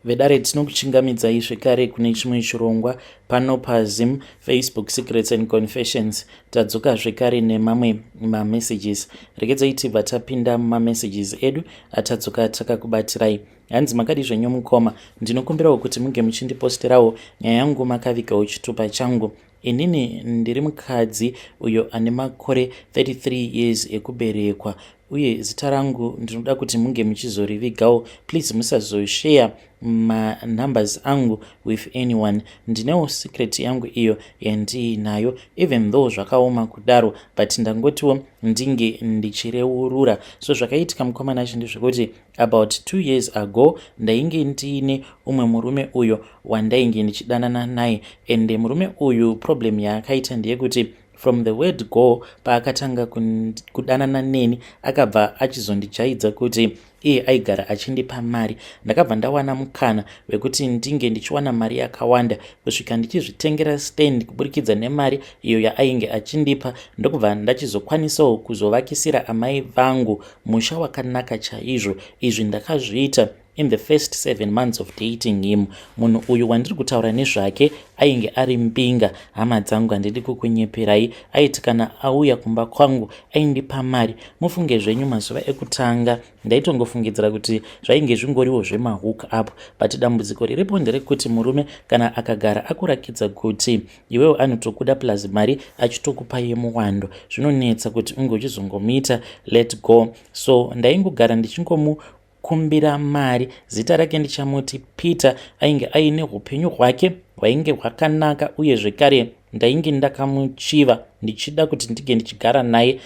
Vedare, tinokuchingamidzai zvekare kune chimwe chirongwa pano paZim Facebook Secrets and Confessions. Tadzoka zvekare nemamwe mamessages. Regedzai tibva tapinda mumamessages edu atadzoka takakubatirai. Hanzi, "Makadi zvenyu mukoma? Ndinokumbirawo kuti munge muchindiposterawo nyaya yangu makavigawo chitupa changu. Inini ndiri mukadzi uyo ane makore 33 years ekuberekwa, uye zita rangu ndinoda kuti munge muchizorivigawo. Please musazoshare manumbers angu with anyone. Ndinewo secret yangu iyo yandiinayo, even though zvakaoma kudaro, but ndangotiwo ndinge ndichireurura." So zvakaitika, mukomana acho, ndezvekuti about 2 years ago ndainge ndiine umwe murume uyo wandainge ndichidanana naye. Ende murume uyu, problem yaakaita ndeyekuti from the word go, paakatanga kudanana neni, akabva achizondijaidza kuti iye aigara achindipa mari. Ndakabva ndawana mukana wekuti ndinge ndichiwana mari yakawanda kusvika ndichizvitengera stand kuburikidza nemari iyo yaainge achindipa, ndokubva ndachizokwanisawo kuzovakisira amai vangu musha wakanaka chaizvo. Izvi ndakazviita in the first 7 months of dating him. Munhu uyu wandiri kutaura nezvake ainge ari mbinga. Hama dzangu, handidi kukunyeperai, aiti kana auya kumba kwangu aindipa mari. Mufunge zvenyu, mazuva ekutanga ndaitongofungidzira kuti zvainge zvingoriwo zvemahook up, but dambudziko riripo nderekuti murume kana akagara akurakidza kuti iwewo anotokuda, plus mari achitokupa yemuwando, zvinonetsa kuti unge uchizongomuita let go. So ndaingogara ndichingomu kumbira mari. Zita rake ndichamuti Peter. Ainge aine upenyu hwake hwainge hwakanaka, uye zvekare ndainge ndakamuchiva ndichida kuti ndinge ndichigara naye,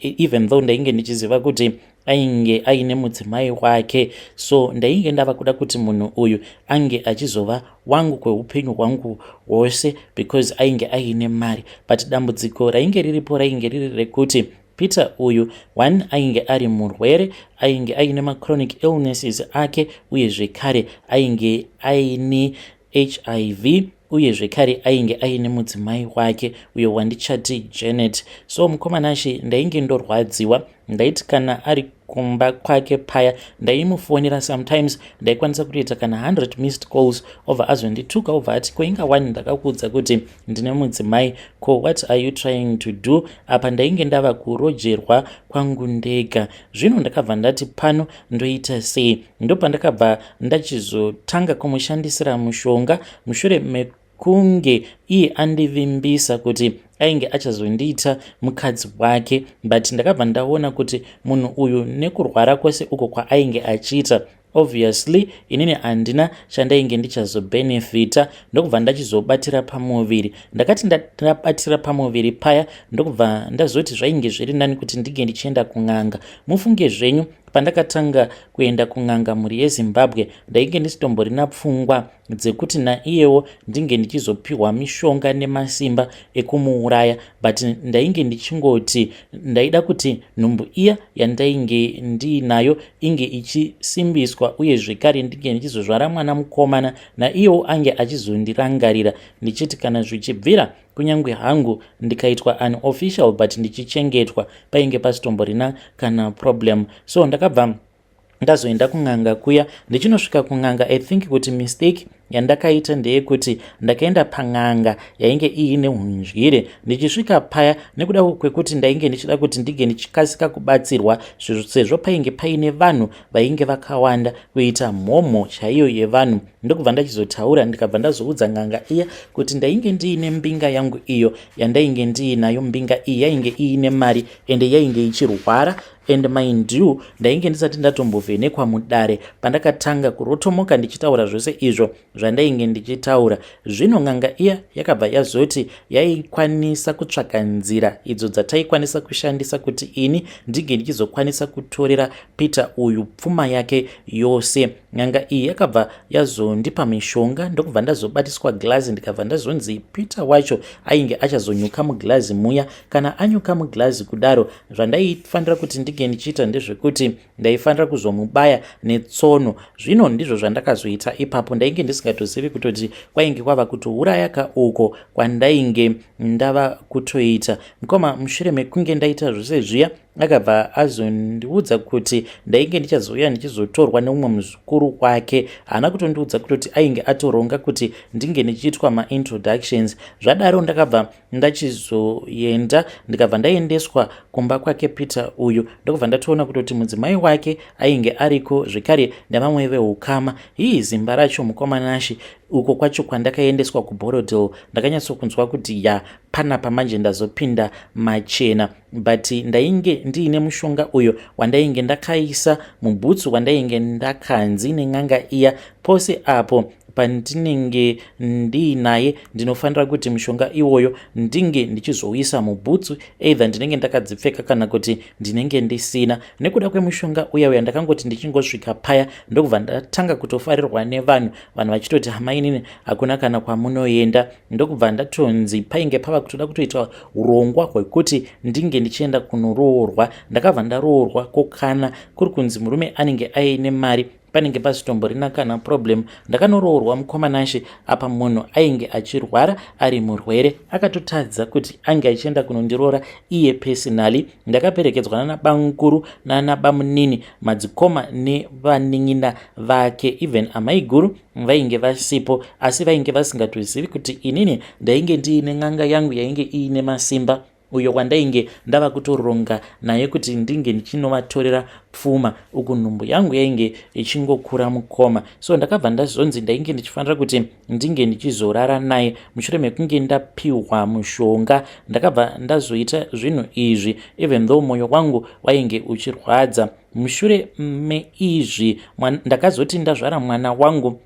even though ndainge ndichiziva kuti ainge aine mudzimai wake. So ndainge ndava kuda kuti munhu uyu ange achizova wangu kweupenyu hwangu hwose because ainge aine mari. But dambudziko rainge riripo rainge riri rekuti Peter uyu, one, ainge ari murwere, ainge aine machronic illnesses ake, uye zvekare ainge aine HIV, uye zvekare ainge aine mudzimai wake uyo wandichati Janet. So mukomanashe, ndainge ndorwadziwa. Ndaiti kana ari kumba kwake paya, ndaimufonera. Sometimes ndaikwanisa kutoita kana 100 missed calls, obva azondituka, obva ati, "Koinga wani ndakakuudza kuti ndine mudzimai? Ko what are you trying to do?" Apa ndainge ndava kurojerwa kwangu ndega. Zvino ndakabva ndati, "Pano ndoita sei?" Ndopandakabva ndachizotanga kumushandisira mushonga mushure mekunge iye andivimbisa kuti ainge achazondiita mukadzi wake. But ndakabva ndaona kuti munhu uyu, nekurwara kwose uko kwaainge achiita, obviously inini handina chandainge ndichazobhenefita. Ndokubva ndachizobatira pamuviri. Ndakati ndabatira pamuviri paya, ndokubva ndazoti zvainge zviri nani kuti ndinge ndichienda kun'anga. Mufunge zvenyu, pandakatanga kuenda kun'anga, mhuri yeZimbabwe, ndainge ndisitomborina pfungwa dzekuti naiyewo ndinge ndichizopiwa mishonga nemasimba ekumuuraya, but ndainge ndichingoti ndaida kuti nhumbu iya yandainge ndiinayo inge ichisimbiswa, uye zvekare ndinge ndichizozvara mwana mukomana, naiyewo ange achizondirangarira, ndichiti kana zvichibvira, kunyange hangu ndikaitwa unofficial, but ndichichengetwa, painge pasitomborina kana problem. So ndakabva ndazoenda kun'anga kuya. Ndichinosvika kun'anga, I think kuti mistake yandakaita ndeyekuti ndakaenda pan'anga yainge iine undyire. Ndichisvika paya, nekuda kwekuti ndainge ndichida kuti ndinge ndichikasika kubatsirwa, sezvo painge paine vanhu vainge vakawanda, kuita mhomho chaiyo yevanhu, ndokubva ndachizotaura, ndikabva ndazoudza n'anga iya kuti ndainge ndiine mbinga yangu iyo yandainge ndiinayo. Mbinga iyi yainge iine mari ende yainge ichirwara, and mind you, ndainge ndisati ndatombovhenekwa mudare pandakatanga kurotomoka ndichitaura zvose izvo zvandainge ndichitaura. Zvino n'anga iya yakabva yazoti yaikwanisa kutsvaka nzira idzo dzataikwanisa kushandisa kuti ini ndinge ndichizokwanisa kutorera Peter uyu pfuma yake yose. N'anga iyi yakabva yazondipa mishonga, ndokubva ndazobatiswa girazi, ndikabva ndazonzi Peter wacho ainge achazonyuka mugirazi muya. Kana anyuka mugirazi kudaro, zvandaifanira kuti ndinge ndinge ndichiita ndezvekuti ndaifanira kuzomubaya netsono. Zvino ndizvo zvandakazoita ipapo. Ndainge ndisingatozivi kutoti kwainge kwava kutouraya ka uko kwandainge ndava kutoita. Mukoma, mushure mekunge ndaita zvose zviya, akabva azondiudza kuti ndainge ndichazouya ndichizotorwa neumwe muzukuru wake. Haana kutondiudza kutoti ainge atoronga kuti ndinge ndichiitwa maintroductions. Zvadaro ndakabva ndachizoenda, ndikabva ndaendeswa kumba kwake Peter uyu, ndokubva ndatoona kutoti mudzimai wake ainge ariko zvekare nevamwe veukama. Hii, zimba racho, mukoma Nashi, uko kwacho kwandakaendeswa kuBorrowdale, ndakanyatsokunzwa kuti ya, panapa manje ndazopinda machena. But ndainge ndiine mushonga uyo wandainge ndakaisa mubhutsu wandainge ndakanzi nen'anga iya pose apo pandinenge ndiinaye ndinofanira kuti mushonga iwoyo ndinge ndichizouisa mubhutsu, either ndinenge ndakadzipfeka kana kuti ndinenge ndisina. Nekuda kwemushonga uya uya, ndakangoti ndichingosvika paya, ndokubva ndatanga kutofarirwa nevanhu, vanhu vachitoti, "Hamainini, hakuna kana kwamunoenda." Ndokubva ndatonzi painge pava kutoda kutoita urongwa hwekuti ndinge ndichienda kunoroorwa. Ndakabva ndaroorwa. Ko kana kuri kunzi murume anenge aine mari, panenge pasitomborina kana problem. Ndakanoroorwa, mukoma Nashe. Apa munhu ainge achirwara, ari murwere, akatotadza kuti ange achienda kunondiroora iye personally. Ndakaperekedzwa nana bamukuru nana bamunini, madzikoma nevanin'ina vake. Even amaiguru vainge vasipo, asi vainge vasingatozivi kuti inini ndainge ndiine n'anga yangu yainge iine masimba, uyo wandainge ndava kutoronga naye kuti ndinge ndichinovatorera pfuma. Uku nhumbu yangu yainge ichingokura, mukoma. So ndakabva ndazonzi ndainge ndichifanira kuti ndinge ndichizorara naye mushure mekunge ndapiwa mushonga. Ndakabva ndazoita zvinhu izvi, even though mwoyo wangu wainge uchirwadza. Mushure meizvi ndakazoti ndazvara mwana wangu,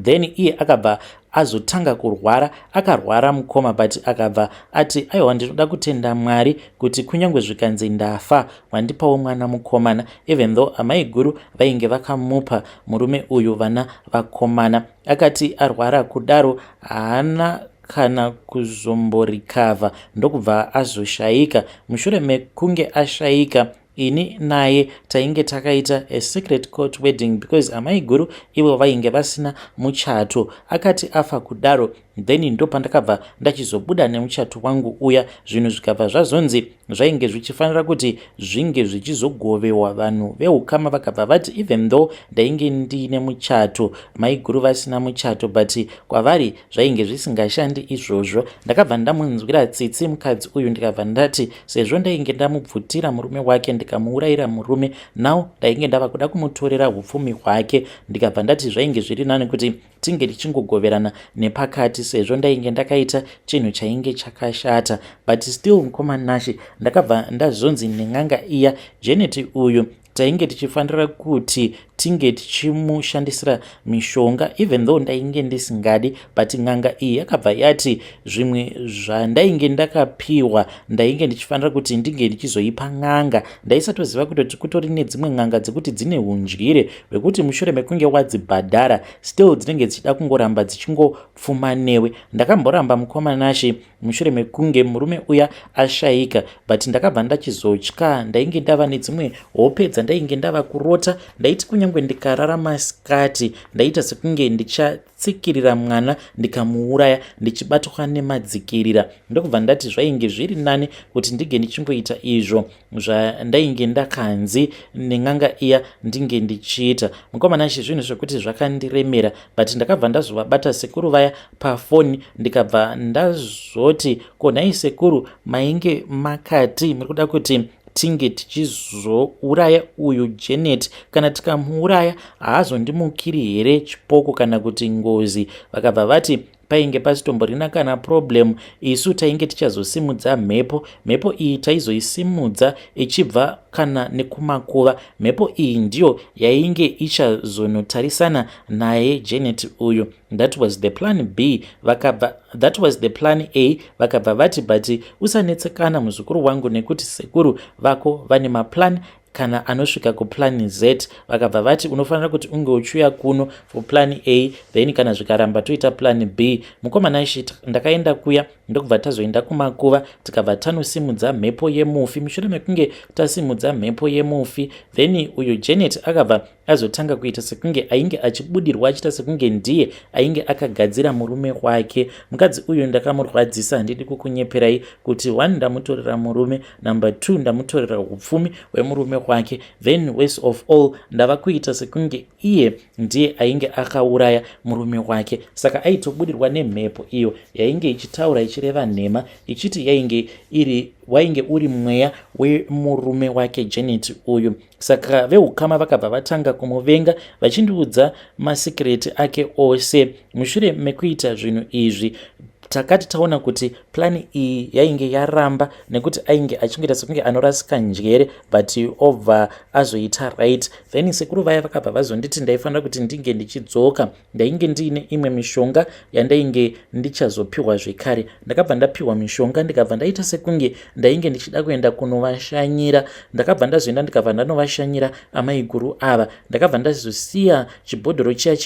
then iye akabva azotanga kurwara. Akarwara, mukoma, but akabva ati, "Aiwa, ndinoda kutenda Mwari kuti kunyange zvikanzi ndafa, wandipawo mwana mukomana," even though amai guru vainge vakamupa murume uyu vana vakomana. Akati arwara kudaro, haana kana kuzomborecover, ndokubva azoshayika. Mushure mekunge ashayika, ini naye tainge takaita a secret court wedding, because amai guru ivo vainge vasina muchato. Akati afa kudaro, then ndopandakabva ndachizobuda nemuchato wangu uya. Zvinhu zvikabva zvazonzi zvainge zvichifanira kuti zvinge zvichizogovewa. Vanhu veukama vakabva vati even though ndainge ndiine muchato, maiguru vasina muchato, but kwavari zvainge zvisingashandi izvozvo. Ndakabva ndamunzwira tsitsi mukadzi uyu, ndikabva ndati sezvo ndainge ndamubvutira murume wake, ndikamuurayira murume, now ndainge ndava kuda kumutorera upfumi hwake, ndikabva ndati zvainge zviri nani kuti tinge tichingogoverana nepakati, sezvo ndainge ndakaita chinhu chainge chakashata. But still, mukoma Nashe, ndakabva ndazonzi nen'anga iya, Janet uyu tainge tichifanira kuti tinge tichimushandisira mishonga, even though ndainge ndisingadi. But n'anga iyi yakabva yati zvimwe zvandainge ndakapiwa ndainge ndichifanira kuti ndinge ndichizoipa n'anga. Ndaisatoziva kutoti kutori nedzimwe n'anga dzekuti dzine undyire hwekuti mushure mekunge wadzibhadhara, still dzinenge dzichida kungoramba dzichingopfuma newe. Ndakamboramba, mukoma Nashe, mushure mekunge murume uya ashayika, but ndakabva ndachizotya. Ndainge ndava nedzimwe hope dzandainge ndava kurota. Ndaiti kunyange ndikarara masikati, ndaita sekunge ndichatsikirira mwana ndikamuuraya, ndichibatwa nemadzikirira. Ndokubva ndati zvainge zviri nani kuti ndinge ndichingoita izvo zvandainge ndakanzi nen'anga iya ndinge ndichiita. Mukoma Nashe, zvinhu zvekuti zvakandiremera, but ndakabva ndazovabata sekuru vaya pafoni, ndikabva ndazoti, "Ko nhai sekuru, mainge makati muri kuda kuti tinge tichizouraya uyu Janet. Kana tikamuuraya, haazondimukiri here chipoko kana kuti ngozi?" Vakabva vati painge pasitomborina kana problem. Isu tainge tichazosimudza mhepo. Mhepo iyi taizoisimudza ichibva kana nekumakuva. Mhepo iyi ndiyo yainge ichazonotarisana naye Janet uyu. That was the plan B. Vakabva, that was the plan A. Vakabva vati, "But usanetsekana, muzukuru wangu, nekuti sekuru vako vane maplan Kana anosvika kuplan Z, vakabva vati unofanira kuti unge uchiuya kuno for plan A, then kana zvikaramba toita plan B. Mukomana ishi, ndakaenda kuya, ndokubva tazoenda kumakuva, tikabva tanosimudza mhepo yemufi. Mushure mekunge tasimudza mhepo yemufi, then uyu Janet akabva azotanga kuita sekunge ainge achibudirwa, achiita sekunge ndiye ainge akagadzira murume wake. Mukadzi uyu ndakamurwadzisa. Handidi kukunyeperai kuti one, ndamutorera murume; number two, ndamutorera upfumi hwemurume wake; then worst of all, ndava kuita sekunge iye ndiye ainge akauraya murume wake. Saka aitobudirwa nemhepo iyo yainge ichitaura, ichireva nhema, ichiti yainge iri wainge uri mweya wemurume wake Janet uyu. Saka veukama vakabva vatanga kumuvenga, vachindiudza masecrets ake ose. Mushure mekuita zvinhu izvi, takati taona kuti plan iyi yainge yaramba, nekuti ainge achingoita sekunge anorasika njere, but obva azoita right. Then sekuru vaya vakabva vazonditi ndaifanira kuti ndinge ndichidzoka, ndainge ndiine imwe mishonga yandainge ndichazopiwa zvekare. Ndakabva ndapiwa mishonga, ndikabva ndaita sekunge ndainge ndichida kuenda kunovashanyira. Ndakabva ndazoenda, ndikabva ndanovashanyira amaiguru ava. Ndakabva ndazosiya chibhodhoro chiya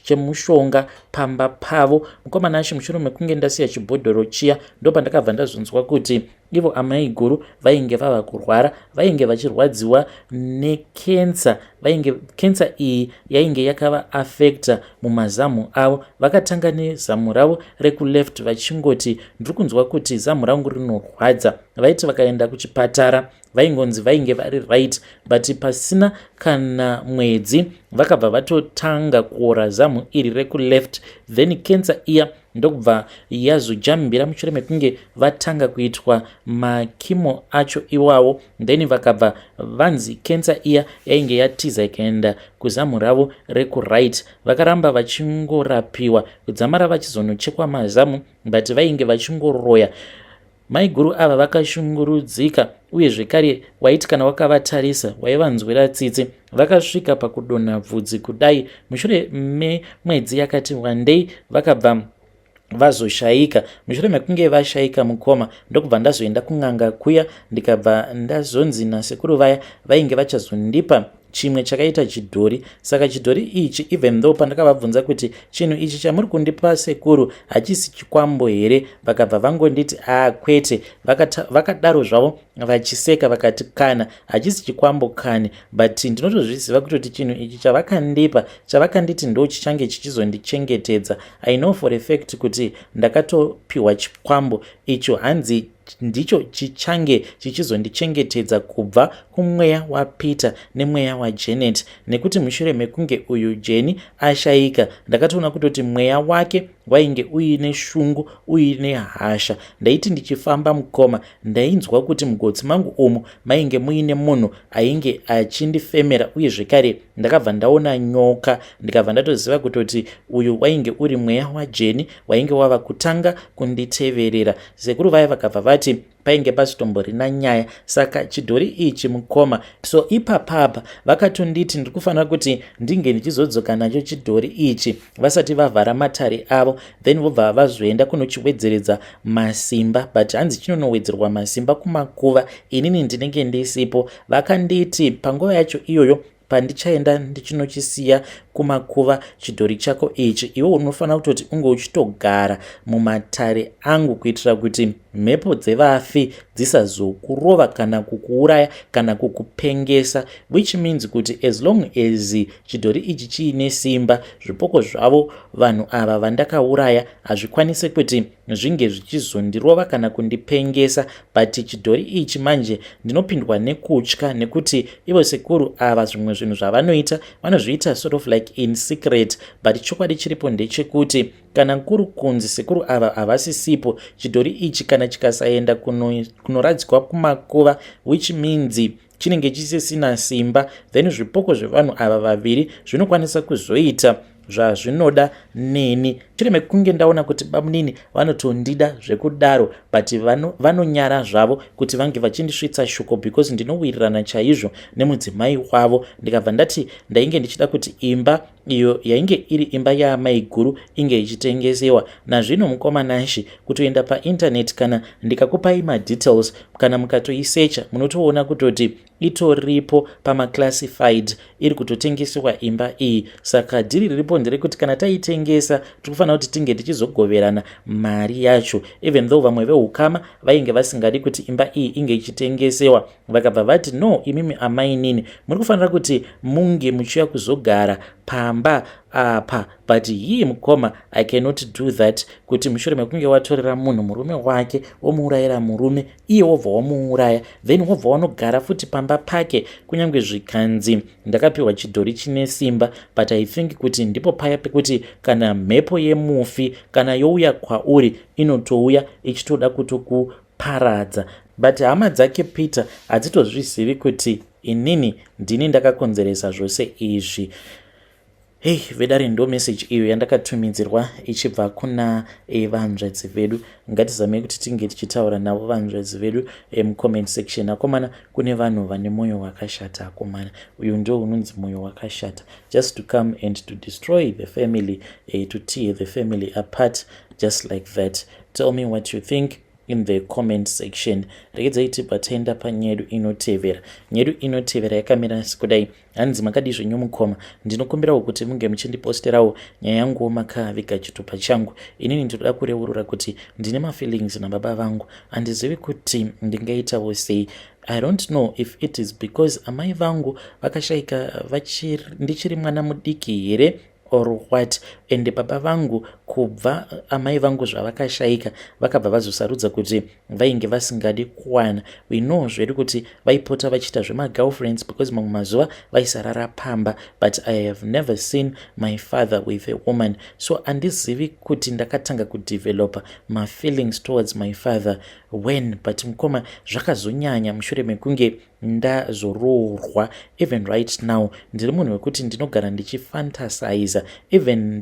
chemushonga pamba pavo. Mukomana acho, mushure mekunge ndasiya chibhodhoro chiya, ndopandakabva ndazonzwa kuti ivo amaiguru vainge vava kurwara, vainge vachirwadziwa nekensa. Vainge kensa iyi yainge yakavaaffecta mumazamu avo. Vakatanga nezamu ravo rekuleft, vachingoti, "Ndiri kunzwa kuti zamu rangu rinorwadza." Vaiti vakaenda kuchipatara, vaingonzi vainge vari right, but pasina kana mwedzi vakabva vatotanga kuora zamu iri rekuleft. Then kensa iya ndokubva yazojambira mushure mekunge vatanga kuitwa machemo acho iwawo. Then vakabva vanzi kensa iya yainge yatiza, ikaenda kuzamu ravo rekuright. Vakaramba vachingorapiwa kudzamara vachizonochekwa mazamu, but vainge vachingoroya. Maiguru ava vakashungurudzika, uye zvekare waiti kana wakavatarisa waivanzwira tsitsi. Vakasvika pakudonha bvudzi kudai. Mushure memwedzi yakati wandei vakabva vazoshayika. Mushure mekunge vashayika, mukoma, ndokubva ndazoenda kun'anga kuya, ndikabva ndazonzi nasekuru vaya vainge vachazondipa chimwe chakaita chidhori. Saka chidhori ichi, even though pandakavabvunza kuti, "Chinhu ichi chamuri kundipa, sekuru, hachisi chikwambo here?" vakabva vangonditi, "A, kwete." Vakadaro zvavo vachiseka, vakati, "Kana hachisi chikwambo kani." But ndinotozviziva kutoti chinhu ichi chavakandipa, chavakanditi ndo chichange chichizondichengetedza, I know for a fact kuti ndakatopiwa chikwambo icho. Hanzi ndicho chichange chichizondichengetedza kubva kumweya waPeter nemweya waJanet, nekuti mushure mekunge uyu Jeni ashayika, ndakatoona kutoti mweya wake wainge uine shungu, uine hasha. Ndaiti ndichifamba, mukoma, ndainzwa kuti mugotsi mangu umu mainge muine munhu ainge achindifemera, uye zvekare ndakabva ndaona nyoka, ndikabva ndatoziva kutoti uyu wainge uri mweya waJeni wainge wava kutanga kunditeverera. Sekuru vaya vakabva vati painge pasitomborina nyaya. Saka chidhori ichi, mukoma, so ipapapa vakatonditi ndiri kufanira kuti ndinge ndichizodzoka nacho chidhori ichi vasati vavhara matare avo, then vobva vazoenda kunochiwedzeredza masimba. But hanzi chinonowedzerwa masimba kumakuva, inini ndinenge ndisipo. Vakanditi panguva yacho iyoyo pandichaenda ndichinochisiya kumakuva chidhori chako ichi, iwe unofanira kutoti unge uchitogara mumatare angu, kuitira kuti mhepo dzevafi dzisazokurova kana kukuuraya kana kukupengesa, which means kuti as long as chidhori ichi chiine simba, zvipoko zvavo vanhu ava vandakauraya hazvikwanisi kuti zvinge zvichizondirova kana kundipengesa. But chidhori ichi manje ndinopindwa nekutya, nekuti ivo sekuru ava zvimwe zvinhu zvavanoita vanozviita sort of like in secret. But chokwadi chiripo ndechekuti kana kuri kunzi sekuru ava havasisipo, chidhori ichi kana chikasaenda kunoradzikwa kumakuva, which means chinenge chisisina simba, then zvipoko zvevanhu ava vaviri zvinokwanisa kuzoita zvazvinoda neni. Mushure mekunge ndapiwa chidhori ichi, ndakabva ndazoenda Mushure mekunge ndaona kuti bamunini vanotondida zvekudaro, but vanonyara zvavo kuti vange vachindisvitsa shoko because ndinowirirana chaizvo nemudzimai wavo. Ndikabva ndati ndainge ndichida kuti imba iyo yainge iri imba yaamaiguru inge ichitengesewa. Nazvino, mukoma Nashi, kutoenda painternet, kana ndikakupai madetails, kana mukatoisecha, munotoona kutoti itoripo pamaclassified, iri kutotengesewa imba iyi. Saka deal riripo nderekuti kana taitengesa, tiri kufanira kuti tinge tichizogoverana mari yacho, even though vamwe veukama vainge vasingadi kuti imba iyi inge ichitengesewa. Vakabva vati, "No, imimi amainini muri kufanira kuti munge muchiuya kuzogara pamba apa." But hii, mukoma, I cannot do that, kuti mushure mekunge watorera munhu murume wake, womuurayira murume, iye wobva wamuuraya, then wobva wanogara futi pamba pake. Kunyange zvikanzi ndakapiwa chidhori chine simba, but I think kuti ndipo paya pekuti kana mhepo yemufi kana youya kwauri, inotouya ichitoda kutokuparadza. But hama dzake Peter hadzitozvizivi kuti inini ndini ndakakonzeresa zvose izvi. Hei, vedare, ndo message iyo yandakatumidzirwa ichibva kuna vanzvadzi vedu. Ngatizamei kuti tinge tichitaura navo vanzvadzi vedu mucomment section. Akomana, kune vanhu vane mwoyo wakashata. Akomana, uyu ndo unonzi mwoyo wakashata, just to come and to destroy the family, to tear the family apart just like that. Tell me what you think in the comment section. Regedzai tibva taenda panyedu inotevera. Nyedu inotevera yakamira kudai. Hanzi, "Makadi zvenyu mukoma? Ndinokumbirawo kuti munge muchindiposterawo nyaya yanguwo makaviga chitupa changu. Inini ndinoda kureurura kuti ndine mafeelings nababa vangu. Handizivi kuti ndingaitawo sei. I don't know if it is because amai vangu vakashayika ndichiri mwana mudiki here or what. Ende baba vangu, kubva amai vangu zvavakashayika, vakabva vazosarudza kuti vainge vasingadi kuwana. We know zvedu kuti vaipota vachiita zvemagirlfriends because mamwe mazuva vaisarara pamba, but I have never seen my father with a woman, so handizivi kuti ndakatanga kudevelopa mafeelings towards my father when. But mukoma, zvakazonyanya mushure mekunge ndazoroorwa. Even right now ndiri munhu wekuti ndinogara ndichifantasiza. Even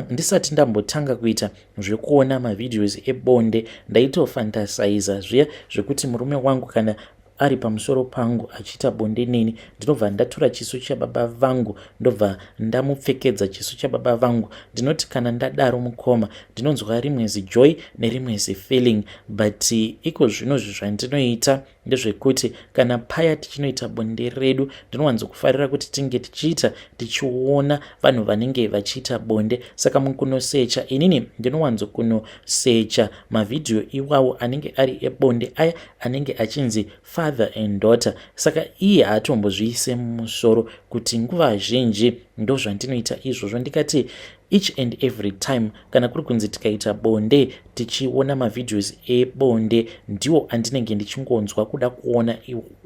ndisati ndambotanga kuita zvekuona mavideos ebonde, ndaitofantasiza zviya zvekuti murume wangu kana ari pamusoro pangu achiita bonde neni, ndinobva ndatora chiso chababa vangu, ndobva ndamupfekedza chiso chababa vangu. Ndinoti kana ndadaro, mukoma, ndinonzwa rimwe zijoy nerimwe zifeeling. But iko zvinozvi zvandinoita ndezvekuti kana paya tichinoita bonde redu, ndinowanzokufarira kuti tinge tichiita tichiona vanhu vanenge vachiita bonde. Saka mukunosecha, inini ndinowanzokunosecha mavhidhiyo iwawo anenge ari ebonde, aya anenge achinzi father and daughter. Saka iye haatombozviise mumusoro kuti nguva zhinji ndo zvandinoita izvozvo. Ndikati each and every time kana kuri kunzi tikaita bonde tichiona mavideos ebonde, ndiwo andinenge ndichingonzwa kuda kuona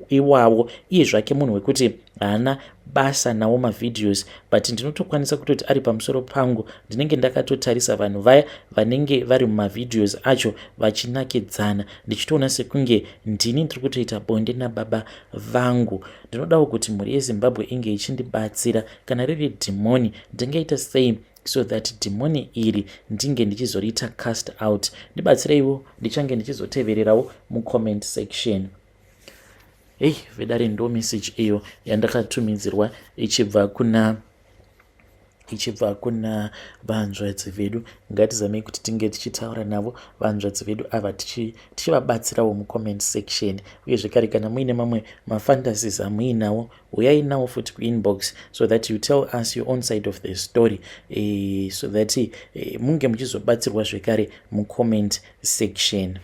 iwawo. Iye zvake munhu wekuti haana basa nawo mavideos, but ndinotokwanisa kutoti ari pamusoro pangu, ndinenge ndakatotarisa vanhu vaya vanenge vari mumavideos acho vachinakidzana, ndichitoona sekunge ndini ndiri kutoita bonde nababa vangu. Ndinodawo kuti mhuri yeZimbabwe inge ichindibatsira. Kana riri dhimoni, ndingaita sei so that dhimoni iri ndinge ndichizoriita cast out? Ndibatsireiwo, ndichange ndichizotevererawo mucomment section." Hei, vedare, ndo message iyo yandakatumidzirwa ichibva kuna vanzvadzi vedu. Ngatizamei kuti tinge tichitaura navo vanzvadzi vedu ava, tichivabatsirawo mucomment section. Uye zvekare, kana muine mamwe mafantasies amuinawo, uyai nawo futi kuinbox so that you tell us your own side of the story, so that munge muchizobatsirwa zvekare mucomment section.